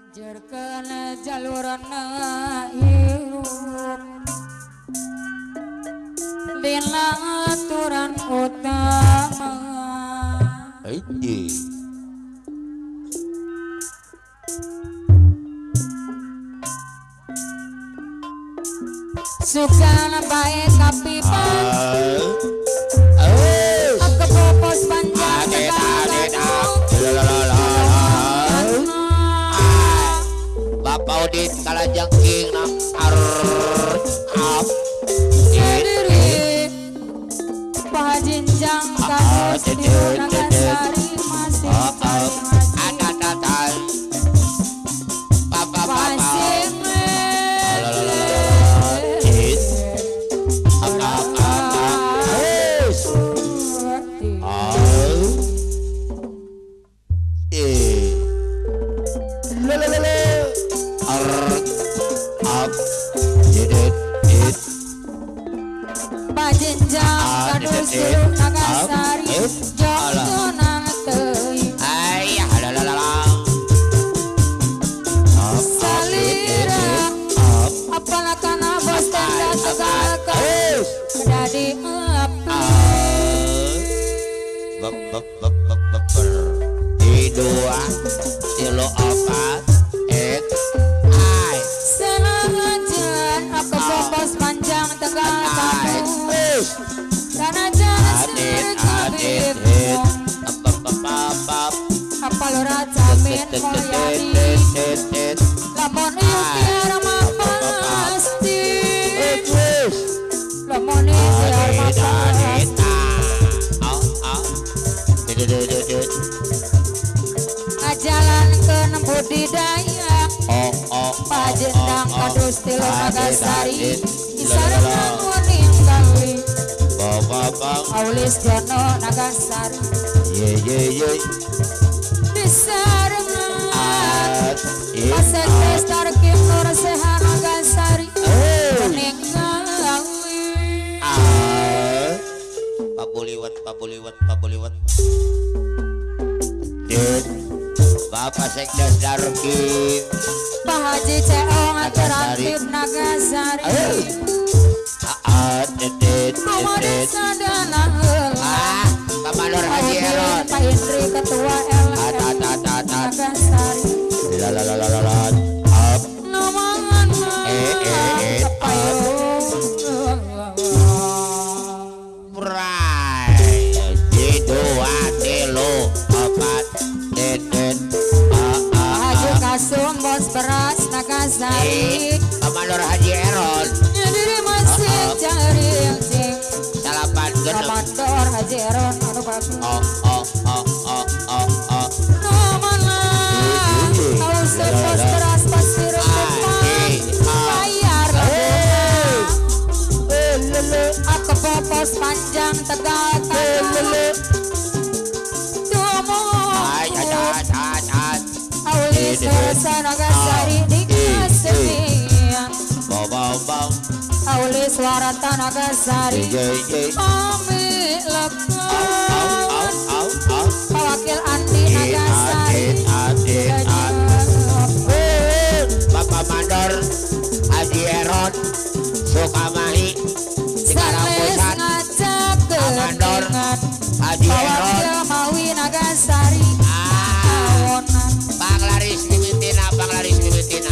Jerkeun jalurna hirup dina aturan utama. Hiji. Sukana bae kapipan kepopos panjang Bapak Udin kalajengking up Kediri Pajinjang kadus di Nagasari masih ada papa Pajinjang kadus Nagasari jok tunang teuing ayah salira apalah kana bos tenda tegal dadi api di dua tilu opat et ai sengaja aku bos panjang tegal kadus apa lora jamin mulyadi lamun ikhtiar mah pasti lamun ikhtiar mah pasti ngajalankeun budidaya pajendang kadus tilu Nagasari disarengan wening Aulis Jono Nagasari ye ye ye disarengan Pasekdes Tarkim Nur Seha Nagasari meninggali Pabuliwan pabuliwan pabuliwan Bapak Sekdes Tarkim Pak Haji Ceong Aturan Nagasari Komandor Haji Eron Pak Indri Ketua LM Nagasari la up Prai dua tilu opat deden Haji Kasum Bos Beras Nagasari Komandor Haji Eron salapan genep Komandor Haji Eron anu bagus oh oh oh oh oh oh nomana kalau sepos beras pasti rembukan bayar aku popos panjang tegal tanah tumu Aulis Nagasari di kesenian Aulis Warata Nagasari Ami lekas Wakil Andi Nagasari Bapak Mandor Haji Eron Sukamahi Cikarang Pusat Mandor Haji Eron Wakil Mawi Nagasari Panglaris Limitina Panglaris Limitina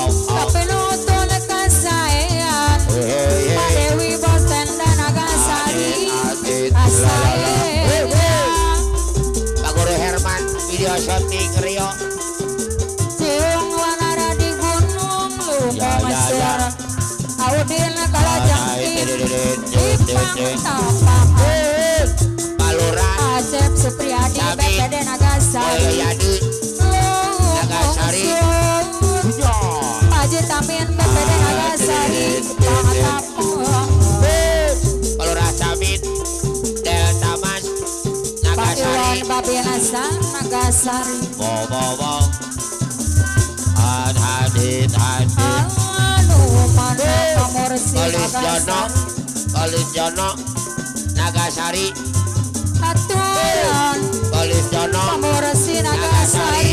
Tapi nutun kasaean Pak Dewi Bos Tenda Nagasari Asaean Pak Guru Herman video syuting Rio Ciung wanara di gunung Lunga Mesir Audin kalajengking Ipang Tapahan Palura Acep Supriyadi BPD Nagasari Mulyadi Nagasari Haji Tamin BPD Nagasari Palura Tamin Delta Mas Nagasari Babinasa Nagasari bo bo bo Adit adit anu mana pamursi Nagasari Polis Jono Nagasari aturan Polis Jono pamursi Nagasari.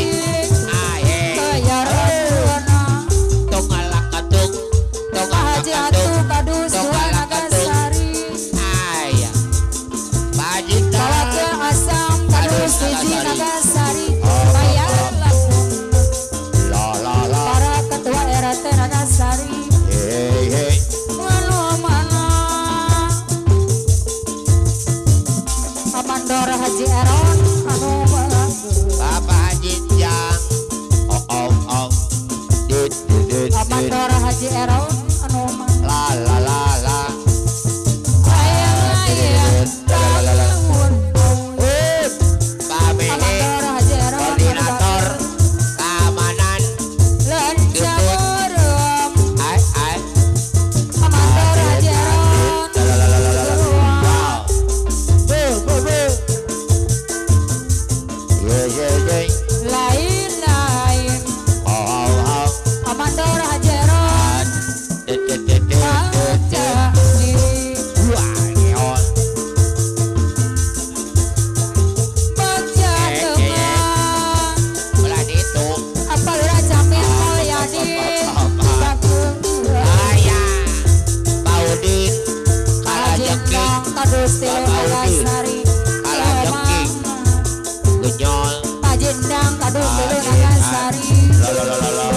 Tilu Nagasari La la la la la.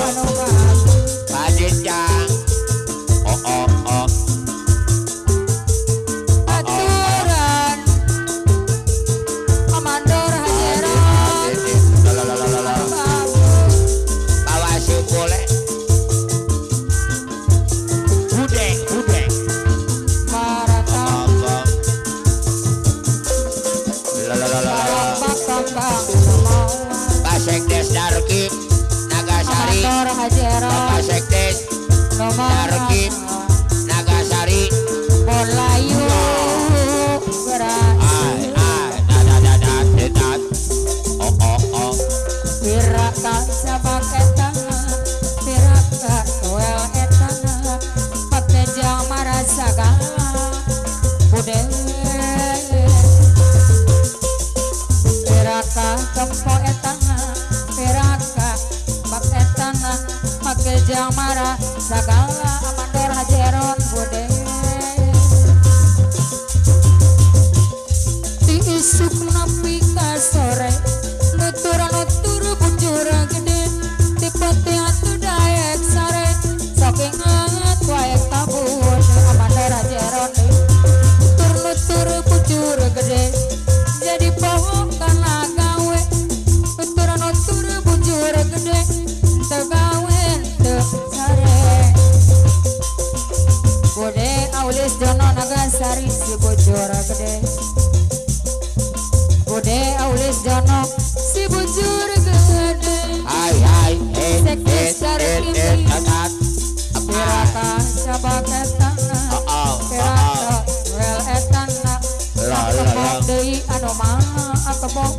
Pajinjang. Oh oh oh. Aturan Komandor Hajeron. La la la la la. Bawasuk boleh. Budeng budeng. Marata. La la la la. Pak Sekdes Darkim Nagasari. Bapak Sekdes Darkim Nagasari. Bolayu ai ai da da da da da. Oh oh oh. Piraka sabak etana, piraka toel etana, patejang marasagala budeng. Piraka tempo etana, piraka bak etana, patejang marasagala Amandor Hajeron budeng. Ti isuk nepi ka sore, nutur nutur bujur gede, tipe atuh daek sare, sok inget wae kabur Amandor Hajeron. Nutur nutur bujur gede, jadi poho kana gawe, nutur nutur bujur gede, teu gawe teu sare. Bude Aulis Jono Nagasari si bujur gede. Bude Aulis Jono si bujur gede. Hai hai eh eh eh eh. Piraka sabak etana, piraka wel etana, akebok deui anu maha, akebok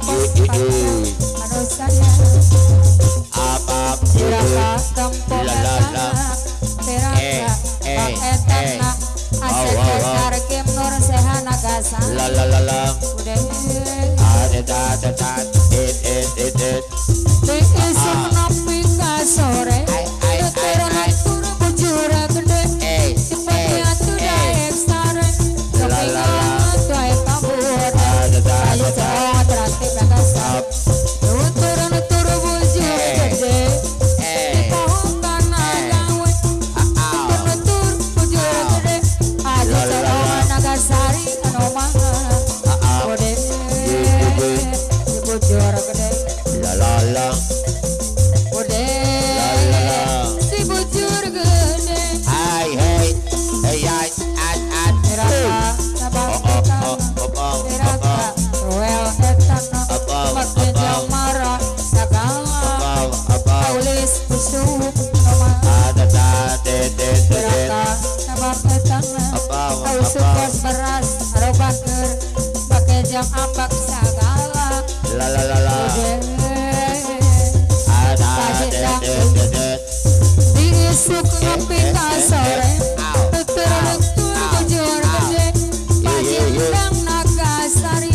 anu saya. Piraka tempo etana, piraka bak etana, asek Darkim Nur Seha Nagasari. La la la la. Da da da da eh eh eh eh. Ti isuk nepi ka sore, nutur nutur bujur gede, tipe atuh daek sare, sok inget wae kabur. Ayo cowok terantip Nagasari. Nutur nutur bujur gede, dipoho kana gawe, nutur nutur bujur gede, ayo cowok Nagasari anu maha. Bude si bujur gede. La la la. Bude si bujur gede. Hai hey hey ai ai ai. Piraka sabak etana, piraka wel etana, patejang mara sagala, Aulis usup nomaha. Piraka sabak etana, ausup kos beras arobaker, pakejang ambak sagala. La la la la. Di isuk nepi ka sore, nutur nutur bujur gede, pajendang Nagasari,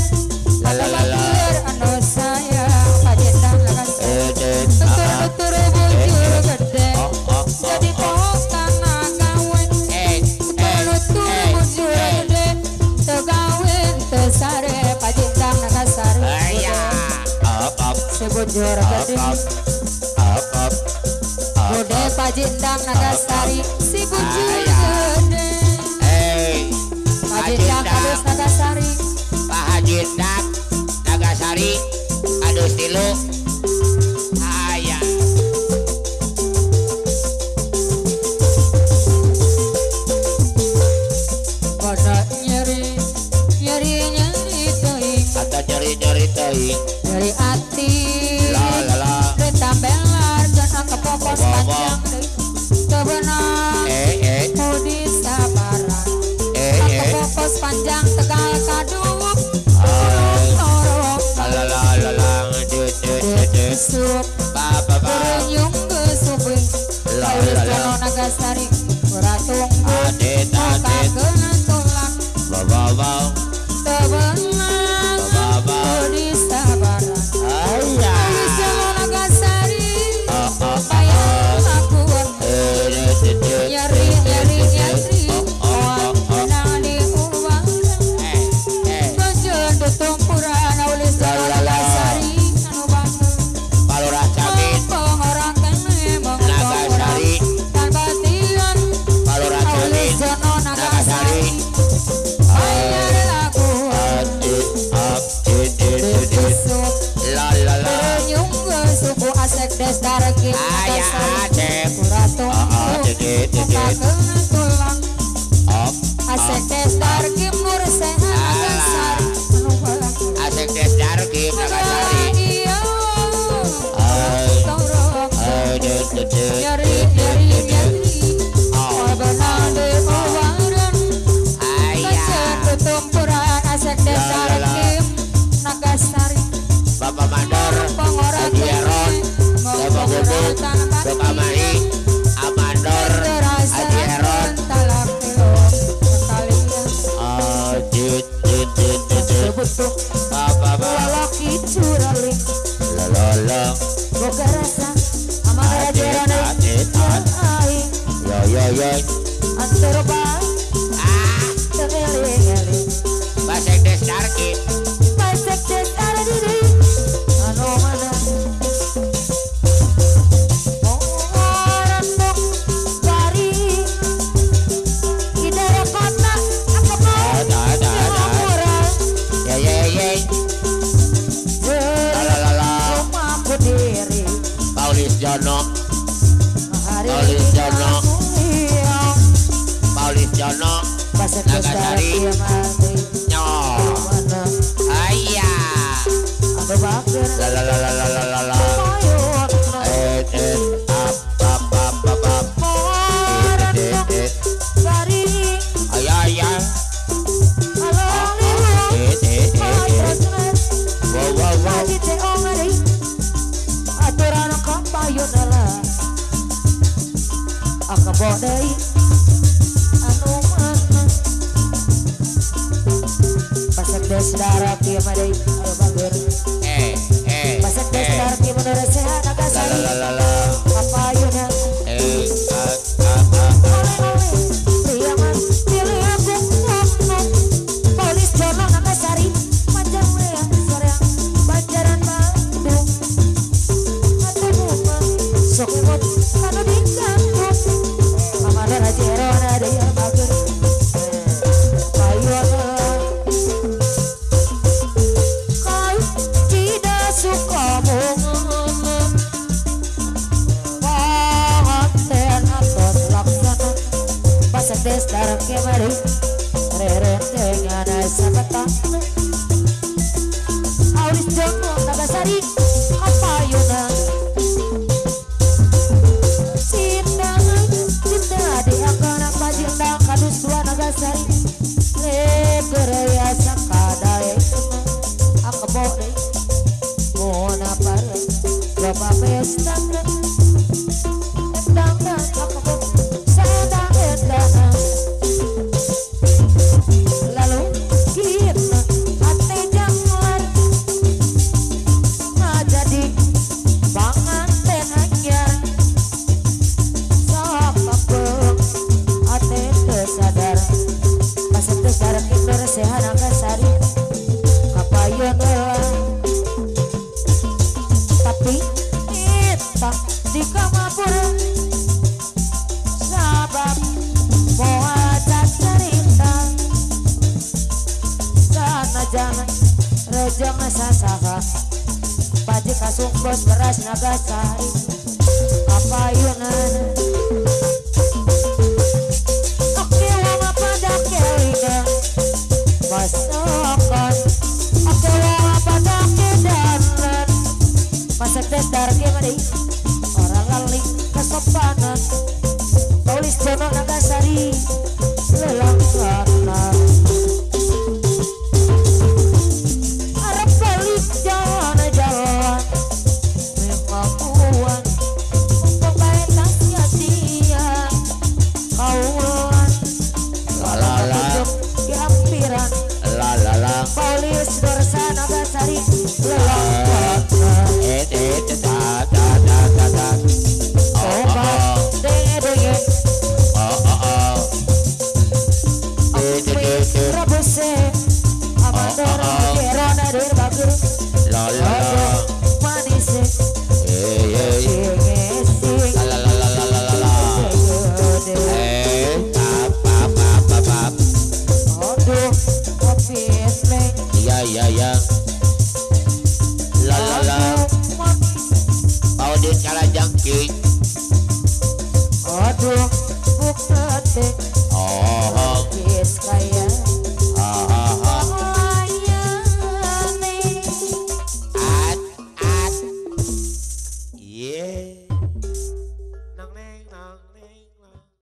bakir anu sayang, pajendang Nagasari, nutur nutur bujur gede, jadi poho kana gawe, nutur nutur bujur gede, teu gawe teu sare, pajendang Nagasari, si bujur gede. Bude Pajendang Nagasari si bujur gede. Pajendang Kadus Nagasari. Pajendang Nagasari Kadus tilu. Ayah. Pada nyeri nyeri nyeri teuing. Kata nyeri nyeri teuing. Nyeri ati. La la la. Ditambelar geuna kepopos panjang deui. Teu beunang ku disabaran. Kepopos panjang Tegal kaduk. Torok torok. La la la la. Ayah Acep. Asek Des Darkim Nur Sehat Nagasari. Asek Des Darkim Nagasari. Nyeri nyeri nyeri. Benade owaran. Ayah. Tumpuran Asek Des Darkim Nagasari. Bapak Mandor, Haji Eron, Bapak Gubuk, Bapak Mari, Amandor, Haji Eron. Lalaki curali, lalala, boga rasa, amar Haji Eron, yo yo yo, antara baik, tereling-eling, Pasek Des Darkim, Pasek Des Darkim. Jono, Paulis Jono, Paulis Jono, Nagasari, nyo, ayah, la la la la la la la, eh eh, ap ap ap ap ap, eh eh eh, ayah ayah, eh eh eh, wow wow wow. Akabodai anu mana Pasek Des Darkim deui anu bager eh eh Pasek Des Darkim nu resehan Nagasari la la la kapayuna eh a a a oleh priaman pilih aku ngomong Polis Jono Nagasari Panjang leang soreang Banjaran Bandung atuh mah sok emot anu dikangkung Amana Haji Eron ada yang bager payona kau tidak suka bunga panganten atur laksana Pasek Des Darkim mari rerentengan sabata Aulis Jono Nagasari kapayuna Nagasari legeraya sakadae akabode mona para loba pesta endang akabo sedang endang lalu kita hati janglar ngajadi panganten anyar sapapeng ate sadar Pasek Des Darkim nur sehat Nagasari kapayon tapi kita di kamapur sabab moal cerita sanajan rejeng sasaha paji kasungkos beras Nagasari kapayunan masakan oke wong pada kedanan Pasek Des Darkim deui orang lali kesopanan Paulis Jono Nagasari lelangkana arep balik jalan-jalan mengakuan mumpung bae tas. Ki.